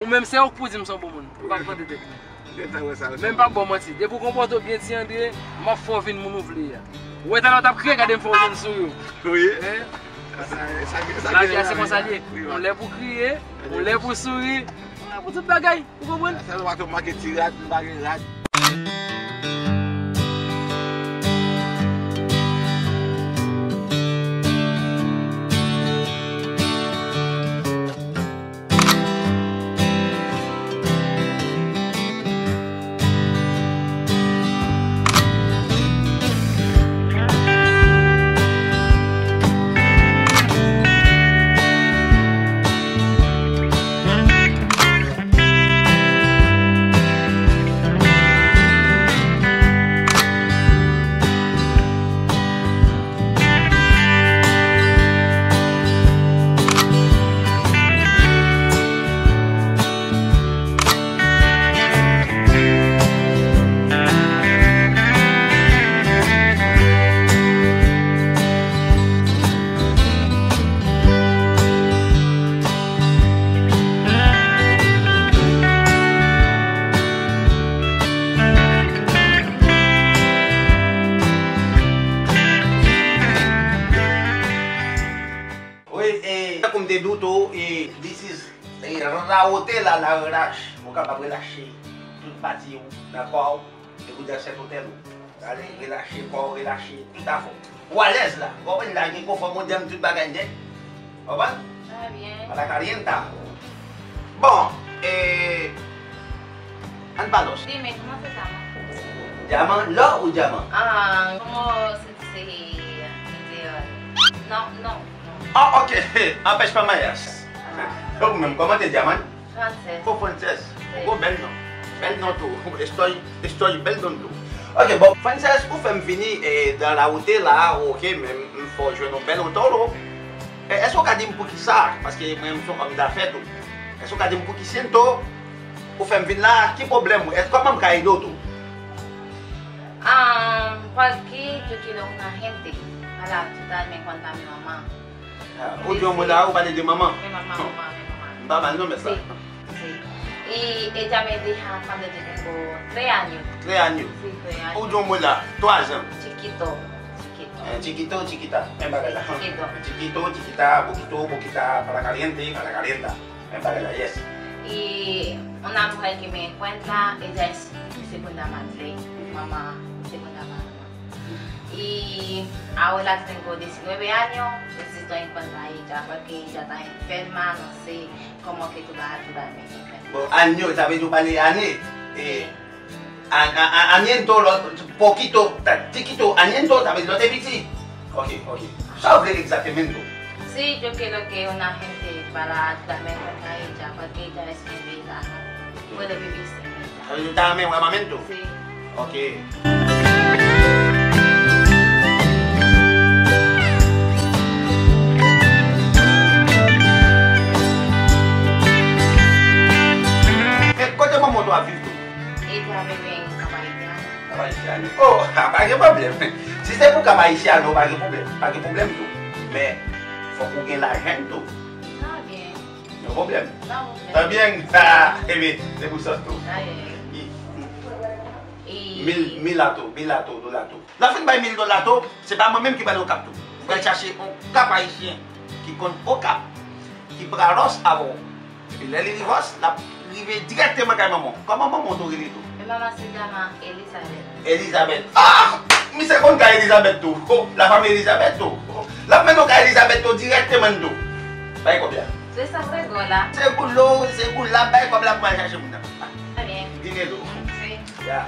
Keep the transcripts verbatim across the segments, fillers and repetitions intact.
Ou menm se ou k pou di m se yon bon moun. Ou p ap vante tèt ou. Gentan wè sa. Men m p ap ba w manti. Depi w konpòte w byen, Ti Andre, m ap fè w vin moun ou vle a. Ou wè talè w t ap kriye, gade m fè w jwenn souri w. Wi. Hein? Sa, sa, sa, lavi a se konsa l ye. Wi, wi. Yon lè pou kriye, yon lè pou souri, yon lè pou tout bagay. Ou konprann? Sèlman pa tou make ti rad, m pa gen rad. Wi, e, tankou m te di w tou, e, this is, e, rawote la, la relâche. Ou kapab relache tout pati w nan kò w, e pou di a sèt otèl ou. Ale, relache kò w, relache tout afè w. Ou alèz la. Ou konprann la, gen konfò mondyal, tout bagay nèt. Konprann? Très bien. Para calienta. Bon, e, ann pa lòs. Dime, comment se llama? Dyaman, lò ou dyaman? Ah, como se dice? No, no, no. Ah, ok. Anpèch pa mayas. Ou menm, kòman te dyaman? Frances. Oh, Frances. Wi. Oh, bèl non. Bèl non tou. Estoy, estoy, bèl non tou. Ok, bon, Frances, ou fè m vini, e, dans la route la, ok, men m fè w jwenn yon bèl otò, lo. E, èske w ka di m poukisa? Paske mwen, m se yon òm dafè tou. Èske w ka di m poukisiento ou fè m vin la? Ki pwoblèm ou? Èske kòman m ka ede w tou? Um, porque yo quiero una gente para tú darme cuenta mi mamá. Ah, ou di yon mo la, ou pale de manman. Mi mamá, mamá, mi mamá. M pa mal non, mèt la. Sí, sí. Y ella me deja cuando yo tengo tres años. Tres años. Sí, tres años. Ou di yon mo la, twa zan. Chiquito, chiquito. Eh, chiquito, chiquita. Men bagay la. Chiquito. Chiquito, chiquita, poquito, poquita, para caliente, para calienta. Men bagay la, yes. Y una mujer que me encuentra, ella es mi segunda madre. Mamá, mi segunda mamá. Y ahora tengo diecinueve años, necesito encontrar a ella porque ella está enferma, no sé cómo que tú vas a ayudarme. Bon, año, sa vle di w pale ane. E, a, a, a, añiento, lòt, poquito, ta, chiquito, añiento, sa vle di lè w te piti. Ok, ok. Sa w vle egzakteman tou? Sí, yo quiero que una gente para ayudarme a encontrar a ella porque ella es mi amiga, ¿no? Puede vivir sin ella. Sa vle di w ta renmen wè manman m tou? Sí. Ok. E kote manman w tou ap viv tou? Ella vive en Cabo Haitiano. Cabo Haitiano. Oh, pa gen pwoblèm. Si se pou Cabo Haitiano, pa gen pwoblèm. Pa gen pwoblèm tou. Men, fòk ou gen lajan tou. Está bien. Yon pwoblèm? Está bien. Está bien. Ah, ebyen, se pou sòs tou. Ay, ay, ay. I, i, mil, mil lato, mil lato, do lato. Lè w fin bay mil do lato, se pa mwen menm ki ba l Okap tou. Ou pral chache yon Kap Ayisyen ki konn Okap, ki pral Ròs avè w. Epi lè li rive Ròs, l ap rive dirèkteman kay manman w. Kòman manman w tou rele tou? Mi mamá se llama Elizabeth. Elizabeth. Ah! Misye konn kay Elizabeth tou. Oh, la famille Elizabeth tou. Oh, l ap mennen w kay Elizabeth tou dirèkteman tou. Bay kòb la. Se sa, se gwo la. Se gwo lo, se gwo la, bay kòb la pou al chache moun nan. Très bien. Dinelo. Sí. Ya.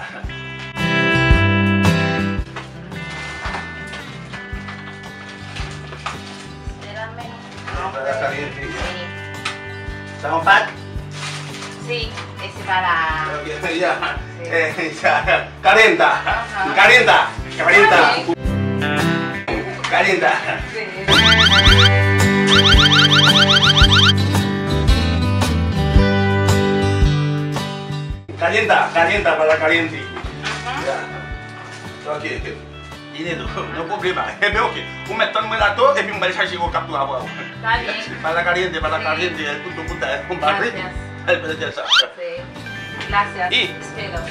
De la men. Para caliente. Sí. Sa yon bag? Sí, ese para. Ok, ya. Sí. Eh, ya. Calienta. Ajá. Calienta. Calienta. Ay. Calienta. Sí. Calienta, calienta, para caliente. Ajá. Ya. Ok, ok. Dinelo, no problema. Ebyen, ok. Ou mèt tann mwen la tou, epi m pral chache Okap tou avè w. Está bien. Para caliente, para caliente, el punto punta, el compadre. Gracias. Al mwen sa. Fè glase a. Espè la.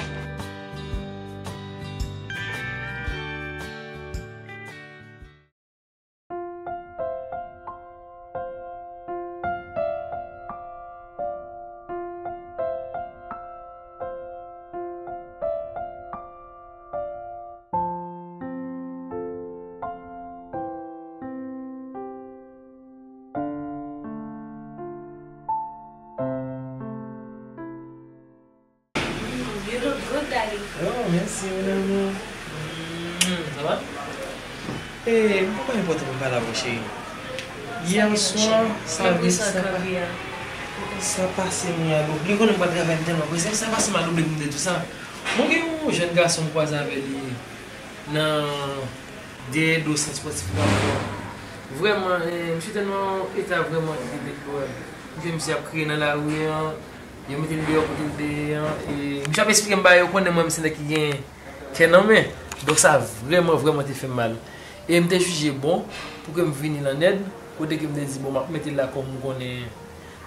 You look good, daddy. Oh, mèsi, mon amour. Mm, sa va? Eh, m pa konn enpòtan pou m pale avè w, cheri. Yè swa, sa vin, sa pa, sa pase m mal oubli. Ou konnen m pa travay, m tèlman prese, sa pase m mal oubli pou m te di w sa. Mwen gen yon jèn gason m kwaze avè li nan dèyè do sant espòtif la. Vrèman, eh, misye te nan yon eta vrèman deplorab. Misye, misye ap kriye nan lari an, yo mete l deyò kote l te ye an, e misye ap esplike m bagay, yo konnen mwen, m se nèg ki gen kè nan men. Donk sa vrèman, vrèman te fè m mal. E m te jije bon pou ke m vini nan Nèd, kote ke m te di, bon, m ap mete l la kòm ou konnen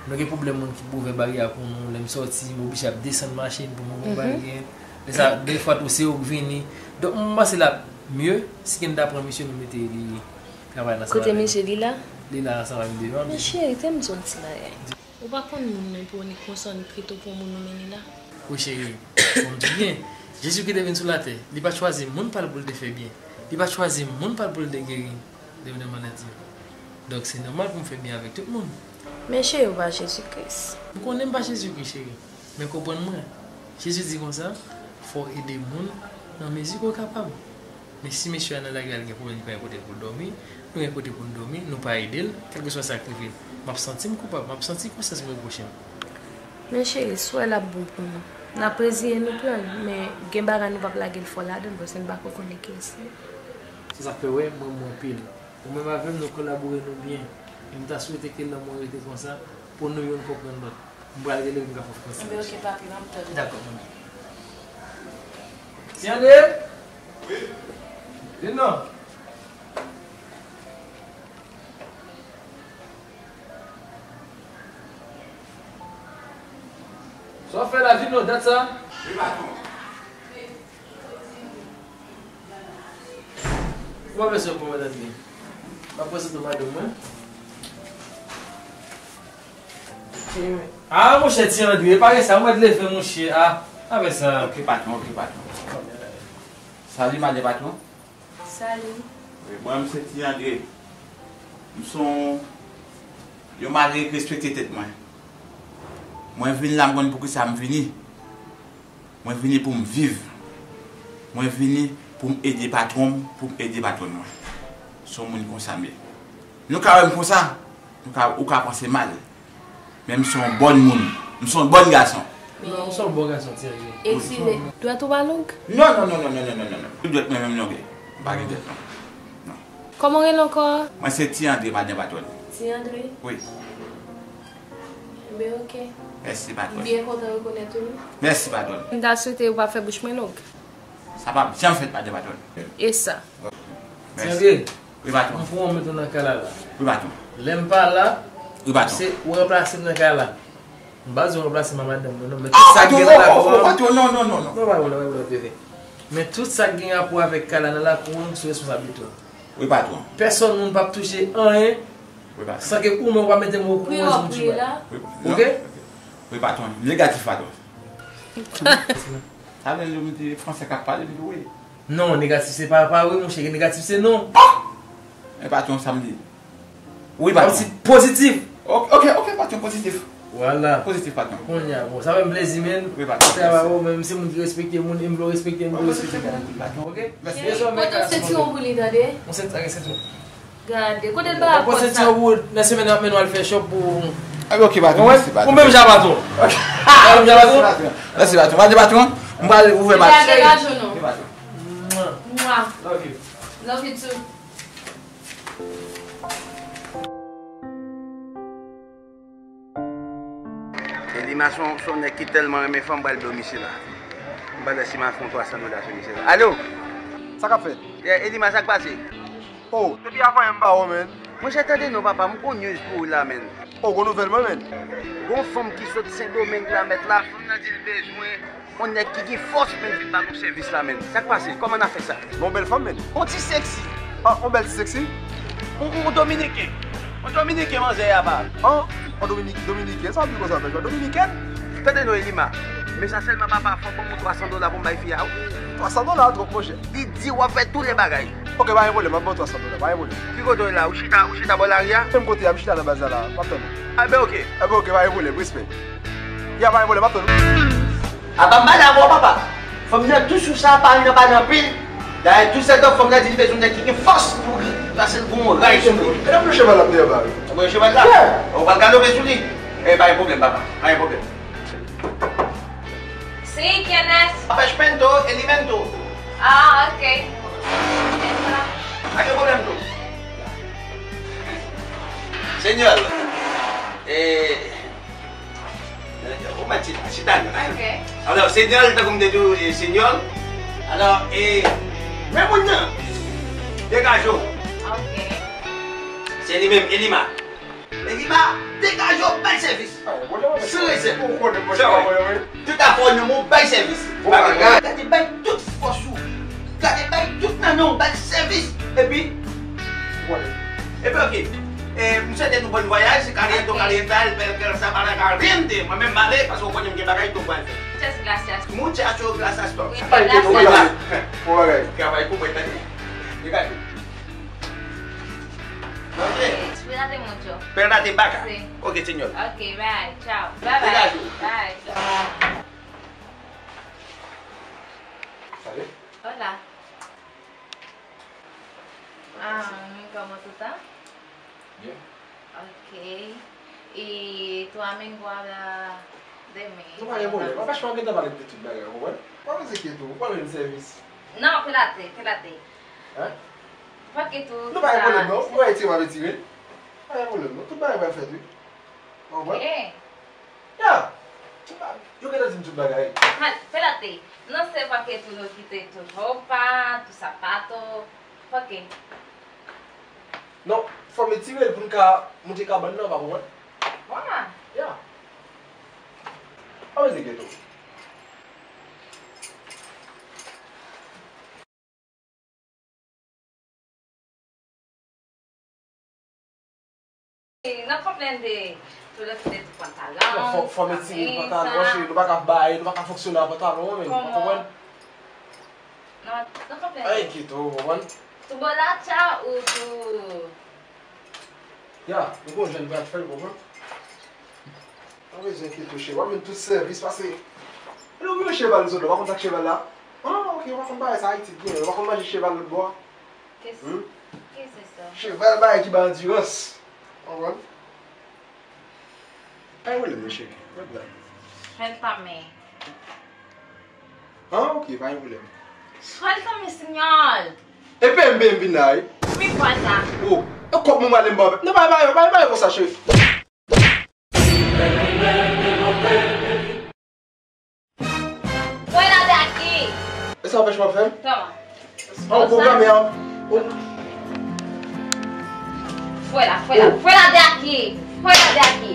nou gen pwoblèm moun ki pou ouvè baryè pou nou. Lè m sòti, m oblije ap desann machin pou m ouvè baryè. Lè sa, defwa tou, se yo k vini. Donk, m panse l ap mye si ke n ta pran misye, nou mete li travay ansanm avè nou. Kote misye, li la? Li la ansanm avè m deyò. Men cheri, tande m di w yon ti bagay. Ou pa konn moun nan pou w ni konsa, ni krito pou moun ou mennen la. Wi, cheri, fò m di w byen. Jezi ki te vin sou latè, li pa t chwazi moun pa l pou l te fè byen. Li pa t chwazi moun pa l pou l te geri de, de maladi. Donk, se nòmal pou m fè byen avèk tout moun. Men cheri, ou pa Jezi Kris. M konnen m pa Jezi Kris, cheri. Men konprann mwen. Jezi di konsa, fò w ede moun nan mezi ke w kapab. Men si mesye a nan lari a, li gen pwoblèm, li pa gen kote pou l dòmi, nou gen kote pou n dòmi, nou pa ede l, kèlkeswa sa k rive, m ap santi m koupab, m ap santi konsyans mwen repwoche m. Men cheri, si w wè l ap bon pou nou, n ap reziye nou pran l, men gen bagay nou p ap lage l fò ladan l, paske n pako konnen kiyès li. Se sa k fè w wè m renmen w anpil. Ou menm avè m, nou kolabore nou byen. E m ta swete ke lanmou an rete konsa, pou nou youn konprann lòt. M pral rele w, m ka fè w konsa. Enben, oke, papi, m ap tann ou. Dakò, manmi. Ti Andre! Wi? Vin non. Sa w fè la, vin non, dat sa? Wi, patwon. Ou pa bezwen pran madanm li. M ap prezante w madanm mwen. Ah, monchè, Ti Andre, pa gen sa, mwen leve, monchè. Ah, pa fè sa. Ok, patwon, ok, patwon. Salut, madanm patwon. Salut. Wi, mwen, m se Ti Andre. M se yon, yon mari ki respekte tèt mwen. Mwen vin la, m konn poukisa m vini. Mwen vini pou m viv. Mwen vini pou m ede patwon m, pou m ede patwòn mwen. Se yon moun konsa m ye. Nou ka wè m konsa, nou ka, ou ka panse mal. Men m se yon bòn moun. M se yon bòn gason. Non, ou se yon bon gason, Ti Andre. Eskize, dwèt ou pa long? Non, non, non, non. Tout dwèt mwen menm longè. M pa gen dwèt, non. Non. Kòman w rele ankò? Mwen se Ti Andre, madanm patwòn. Ti Andre? Wi. Enben, oke. Mèsi, patwòn. M byen kontan rekonèt ou, wi. Mèsi, patwòn. M ta swete ou pa fè bouch mwen long. Sa p ap janm fèt, madanm patwòn. E sa? Mèsi. Ti Andre, wi, patwòn. M pran w met ou nan kay la la. Wi, patwòn. Lè m pa la, wi, patwòn, se ou ranplase m nan kay la. M pa di w ranplase m a madanm mwen, non, men tout sa k gen nan lakou an. Ah, patwon, oh, oh, oh, patwon, non, non, non, non. Non, pa vre, pa vre, pa vre. Men tout sa k gen rapò avèk kay la nan lakou an, sou responsablite w. Wi, patwon. Pèsòn moun p ap touche anyen, wi, patwon, san ke ou menm ou pa mete men w okouran. Wi, non. Oke? Wi, patwon. Negatif, patwon. Sa vle di w mete fransè k ap pale, m di wi. Non, negatif se pa, pa wi, monchè, negatif se non. Ah! Men patwon, sa m di. Wi, patwon. Kòmsi pozitif. Ok, ok, ok, patwon, pozitif. Vwala. Pozitif, patwon. Kounye a, bon, sa fè m plezi, men. Wi, patwon. Travay ou, men m se moun ki respekte moun, e m vle w respekte m, m vle w respekte moun. Patwon. Ok? Mèsi. Cheri, pote yon sentiwon pou li, tande? Yon senti-, ok, sentiwon. Gade, kote l ba a pòt sa? Pote yon sentiwon pou nan semèn nan, men nou al fè shop pou. Ah, ok, patwon, mèsi, patwon. Ou menm jan, patwon. Ou menm jan, patwon. Mèsi, patwon. Mèsi, patwon. Patwon, patwon. M pral ouvè match. Degaje w non. Ok, patwon. Mwa. Love you. Love you too. Elima se yon, se yon nèg ki tèlman renmen fanm, m pral ba w misye la. M pral wè si m a fè yon twa san dola sou misye la. Alo! Sa k ap fèt? Yeah, Elima, sa k pase? Oh, depi avan yè m pa wè w, man. Monchè, tande non, papa, m gon news pou ou la, menn. O, gon nouvèl mwen, menn. Gon fanm ki sot Sendomeng la, mèt la, fanm nan di l bezwen yon nèg ki gen fòs, menn, vin ba nou sèvis la, menn. Sa k pase? Kòman n a fè sa? Yon bèl fanm, menn. Yon ti seksi. Ah, yon bèl ti seksi? Yon, yon dominiken. Yon dominiken, manzè a pa. Ah, yon dominik-, dominiken, sa w ap di konsa, menn? Dominikèn? Tande non, Elima. Men sa sèlman, papa, fò w ban mwen twa san dola pou m bay fi a, wi. Twa san dola twòp, monchè. Li di w ap fè tout lè bagay. Ok, pa gen pwoblèm, m ap ba w twa san dola, pa gen pwoblèm. Ki kote w ye la? Ou chita, ou chita bò lari a? Menm kote a, m chita nan baz la la, m ap tann ou. Enben, ok. Enben, ok, pa gen pwoblèm, respè. Ya, pa gen pwoblèm, m ap tann ou. Apa m pale avè w, papa. Fanm nan tou sou sa, pa nan, pa nan anpil. Dayè, tou sèt tan, fanm nan di li bezwen nèg ki gen fòs pou li, paske l gon ray sou li. E nan pye cheval la, m te anba, wi. Ou pran cheval la? Yeah. Ou pral galope sou li? E, pa gen pwoblèm, papa. Pa gen pwoblèm. Sí, ¿quién es? Papa, es Pento, Elimento. Ah, ok. Pa gen pwoblèm tou. Señor, eh, eh, ou mèt chita, chita, non? Ok. Alò, señor, tankou m te di w, eh, señor. Alò, eh, men moun nan, degaje w. Ok. Se li menm, Elima. Elima, degaje w, bay sèvis. San rezèv. Sa wè. Tout afè w nan men w, bay sèvis. Gade, bay tout fòs ou. Gade, bay tout nan men w, bay sèvis. Epi, epi, ok. E, m swete nou bòn vwayaj, se caliente, caliente, el, el, el, sa para caliente. Mwen menm m ale, paske w konnen m gen bagay tou pral fè. Muchas gracias. Muchas gracias, tou. Wi, gracias. Bon bagay. Travay pou mwen, tande. Degaje. Ok. Cuídate mucho. Pèl la te baka. Sí. Ok, señor. Ok, bye. Chao. Bye bye. Degaje w. Bye. Salut. Hola. Ah, ¿cómo tú estás? Bien. Ok. Y tu amigo habla de mí. Nou pa gen pwoblèm. Anpèch mwen gentan pale de tout bagay, ou konprann? Pa bezwen enkyete w, ou pral jwenn sèvis. No, espérate, espérate. Hein? Porque tú... Nou pa gen pwoblèm, non. Ou wè etire, m ap etire. Pa gen pwoblèm, non. Tout bagay pral fèt, wi. Ou konprann? Ok. Ya. Tout ba-, yo gentan di m tout bagay. Espérate. No sé por qué tú no quites tu ropa, tu zapato. ¿Por qué? Non, fò m etire l pou n ka monte kabann nan, pa konprann? Wa! Ya. Pa bezwen enkyete w. No comprende, tú le quites tu pantalón. Non, fò, fò m etire pantalon an, cheri, nou pa ka bay, nou pa ka fonksyone a pantalon an, menm, ou konprann? No, no comprende. Ay, kite w, ou konprann? Tu borracha o tu... Ya, nou gon jèn brat fè l, ou konprann? Pa bezwen enkyete w, cheri, w ap jwenn tout sèvis, paske lè w gen cheval sou do, w pa konn sa k cheval la? Ah, ok, w pa konn bagay sa Ayiti t genyen, w pa konn manje cheval lòt bò a? Qu'est-ce, qu'est-ce que c'est ça? Cheval bagay ki bay andirans. Ou konprann? Pa gen pwoblèm, mon chéri. Suéltame. Ah, ok, pa gen pwoblèm. Suéltame, señor. E peye m, peye m vin la, wi. Mi falta. Oh, e kòb mwen ale m ba w. Non, pa, pa, pa, pa, pa konsa, cheri. Fuera de aquí! E sa anpèch w ap fè m? Toma. An, w pwograme an. Fuera, fuera, fuera de aquí! Fuera de aquí!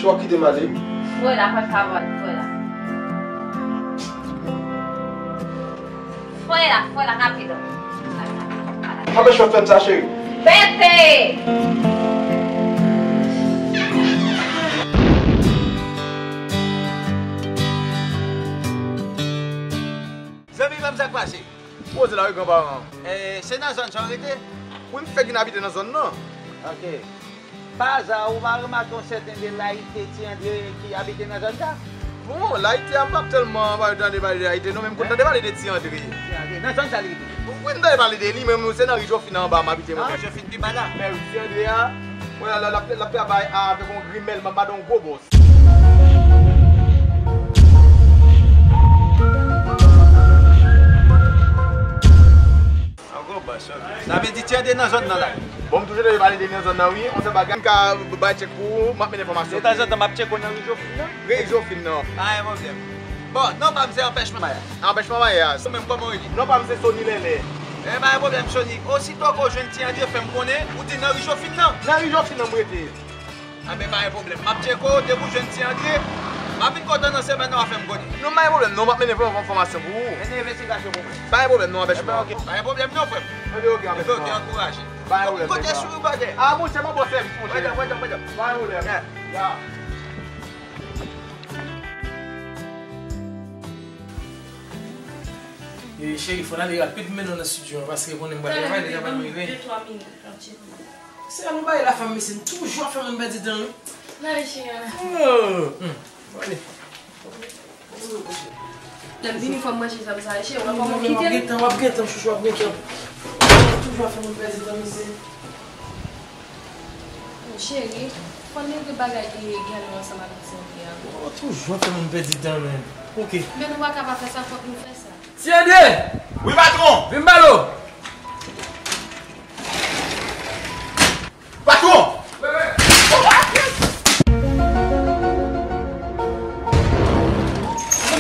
Chwa kite m ale. Fuera, por favor, fuera. Fuera, fuera, rápido. Anpèch mwen fè m sa, cheri. Vete! Zanmi pa m, sa k pase? Poze la wi, granparan. Eh, se nan zòn sa w rete? Wi, m fèk vin abite nan zòn nan. Ok. Pa aza, ou pa remake yon sèten de Layite Ti Andre ki abite nan zòn sa? Bon, Layite a, m p ap tèlman tande pale de Layite non, men m konn tande pale de Ti Andre. Ti Andre, nan zòn sa li rete? Wi, m tande pale de li, men se nan ri Jofin anba m abite mwen. Ah, Jofin pi ba la. Men wi, Ti Andre a, mwen la, l ap, l ap travay avèk yon grimèl, m ap madan yon gwo bòs. An gwo bòs, ok. Sa vle di Ti Andre nan zòn nan la. Bon, m toujou tande pale de nan zòn nan, wi. On se bagay, m ka bay tchèk pou ou, m ap mennen enfòmasyon. Detanzantan, m ap tcheke w nan ri Jofin nan. Ri Jofin nan. Pa gen pwoblèm. Bon, non pa m se Anpèchman. Anpèchman Maya. Ou menm kòman w rele? Non pa m se Sony Lèlè. E pa gen pwoblèm, Sony. Osito ke w jwenn Ti Andre, fè m konnen, ou di nan ri Jofin nan. Nan ri Jofin nan m rete. Anben pa gen pwoblèm. M ap tcheke w, depi w jwenn Ti Andre, m ap vin kote w nan semèn nan, w a fè m konnen. Non, pa gen pwoblèm, non, m ap mennen fòmasyon pou ou. Mennen envestigasyon pou mwen. Pa gen pwoblèm, non, Anpèchman. Enben, ok. Pa gen pwoblèm, non, frè m. Enben, ok, Anpèchman. Enben, ok, ankouraje. Pa gen pwoblèm, Anpèchman. Konte sou ou, brother. Ah, monchè, m ap ba w sèvis, monchè. Brother, brother, brother. Pa gen pwoblèm. Yeah. Yeah. E, cheri, fò n ale rapid, m mennen w nan estidyo an, paske konnen m pral travay, deja pral rive. De twa minit, m ap tcheke w. Se yon bagay la fanm, mesye, m toujou ap fè moun pèdi tan, wi. N ale, cheri, n ale. Oh, hmm. Bon, ale. Lè m vini, fò m manje zam sa, cheri, w ap kite m. W ap gen tan, w ap gen tan, chouchou, w ap gen tan. Toujou ap fè moun pèdi tan, mesye. Cheri, fò n regle bagay Galo ansanm avèk Ti Andre a. Ou toujou ap fè moun pèdi tan, menn. Ok. Men nou pa ka pa fè sa, fòk nou fè sa. Ti Andre! Wi, patwon! Vin m pale w! Patwon!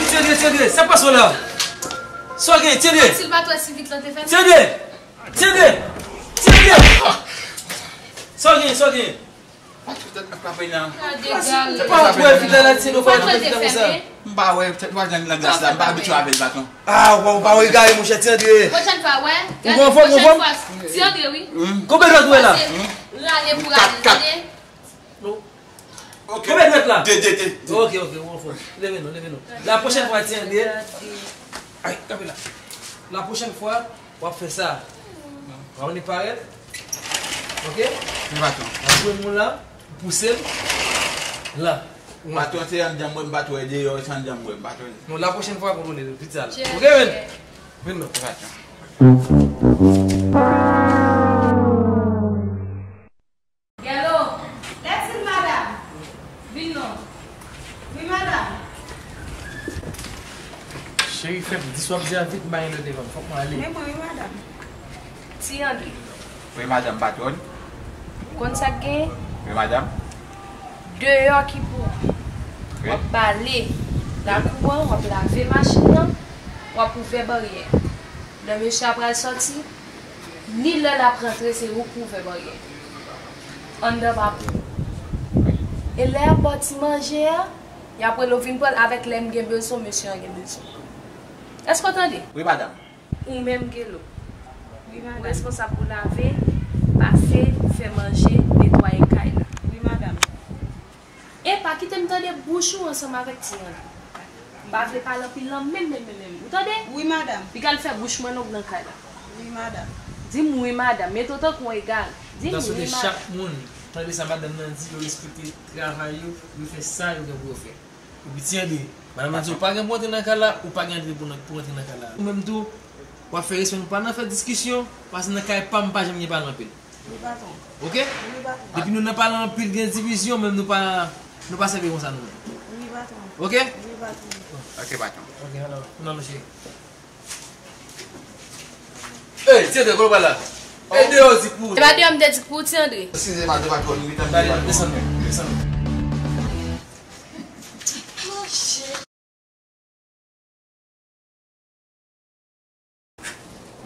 Ti Andre, Ti Andre, sa k pase w la? Sa w gen, Ti Andre? Si l pa t wè si vit lan te fèmen. Ti Andre! Ti Andre! Ti Andre! Sa w gen, sa w gen? Patwon, tèt ap frape nan. Gade, gade. Ou pa wè vit la, Ti Andre, ou pa wè vit la konsa? M pa wè, tèt mwen nan glas la, m pa abitye avè l, patwon. Ah, ou pa, ou pa wè egare, monchè, Ti Andre. Pwochèn fwa, wè. Ou anfòm, ou anfòm? Ti Andre, wi. Konbyen lòt ou wè la? Rale pou rale, tande. Ok. Konbyen dwèt la? De, de, de, de. Ok, ok, ou anfòm. Leve non, leve non. La pwochèn fwa, Ti Andre. Ay, kanpe la. La pwochèn fwa, w ap fè sa. W ap vin parèt. Ok? Wi, patwon. W ap jwenn moun la, pouse l. La. Patwon, se anndan m wè, m pa t wè deyò, se anndan m wè, m pa t wè. Non, la pwochèn fwa, kontwole l, vit sa la. Ok, men? Vin non. Wi, patwon. Galo! Lètid, madanm! Vin non. Wi, madanm. Cheri, fè m di sa w ap di a vit, m pa gen lè devan m. Fòk mwen ale. Men mwen, wi, madanm. Ti Andre. Wi, madanm patwòn. Konn sa k genyen? Wi, madanm. Deyò ki pou ou. Wi. W ap bale lakou an, w ap lave machin nan, w ap ouvè baryè. Lè mesye a pral sòti, ni lè l ap rantre, se ou k pou ouvè baryè. Anndan pa pou ou. E lè y ap ba w ti manje a, y ap rele w vin pran l avèk lè m gen bezwen w, mesye an gen bezwen w. Èske w tande? Wi, madanm. Ou menm, Gelo. Wi, madanm. Ou responsab pou lave, pase, fè manje, netwaye kay la. Wi, madanm. E pa kite m tande bouch ou ansanm avèk Ti Andre. M pa vle pale anpil nan menm, menm, menm, menm. Ou tande? Wi, madanm. Piga l fè bouch mwen long nan kay la. Wi, madanm. Di m wi, madanm. Mete w tankou yon egal. Di m wi, madanm. Chak moun tande sa madanm nan di, yo respekte travay yo, yo fè sa yo gen pou yo fè. Epi Ti Andre, madanm nan di w pa gen pou antre nan kay la, ou pa gen antre pou, pou antre nan kay la. Ou menm tou, w ap fè respè, nou pa nan fè diskisyon, paske nan kay pa m pa janm gen pale anpil. Wi, patwon. Ok? Wi, patwon. Depi nou nan pale anpil, gen divizyon, menm nou pa, nou pa sèvi konsa nou menm. Wi, patwon. Ok? Wi, patwon. Ok, patwon. Ok, alò, nou nan cheri. Ey, Ti Andre, kote w pral la? Ey, deyò, di pou ou. E pa deyò m te di pou ou, Ti Andre. Eskize, madanm, patwòn, wi, tann. Gade, desann, desann.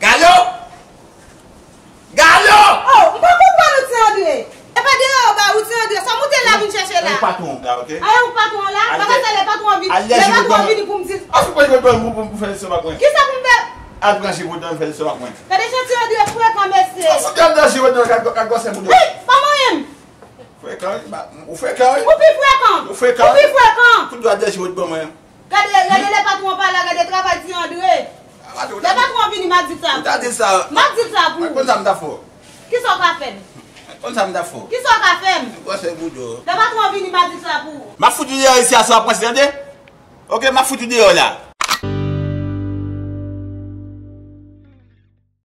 Galo! Galo! Oh, m pa konprann ou, Ti Andre. E pa deyò yo ba ou, Ti Andre. Sa w moute la vin chèche la? Ou patwon an la, ok? Ayen ou patwon an la? Bagay sa lè patwon an vini. Lè patwon an vini pou m di. Al fout pran jiwèt pou, pou, pou fè lestomak mwen. Kisa pou m fè? Al pran jiwèt pou fè lestomak mwen. Gade jan Ti Andre frekan, mesye. Al fout al nan jiwèt nan ka, ka gwosè moun yo. Wi, pa manyen m. Frekan, wi, ba, ou frekan, wi. Ou pi frekan. Ou frekan. Ou pi frekan. Tout dwa dèyè jiwèt ban mwen. Gade, gade lè patwon an pa la, gade travay Ti Andre. Lè patwon an vini, m a di sa pou ou. Ou ta di sa. M a di sa pou ou. Mwen konn sa m ta fè w. Kisa w ka fè m? Mwen konn sa m ta fè w. Kisa w ka fè m? Mwen se boudo. Lè patwon an vini, m a di sa pou ou. M ap fout ou deyò isi a, sa w ap panse, tande? Ok, m ap fout ou deyò la.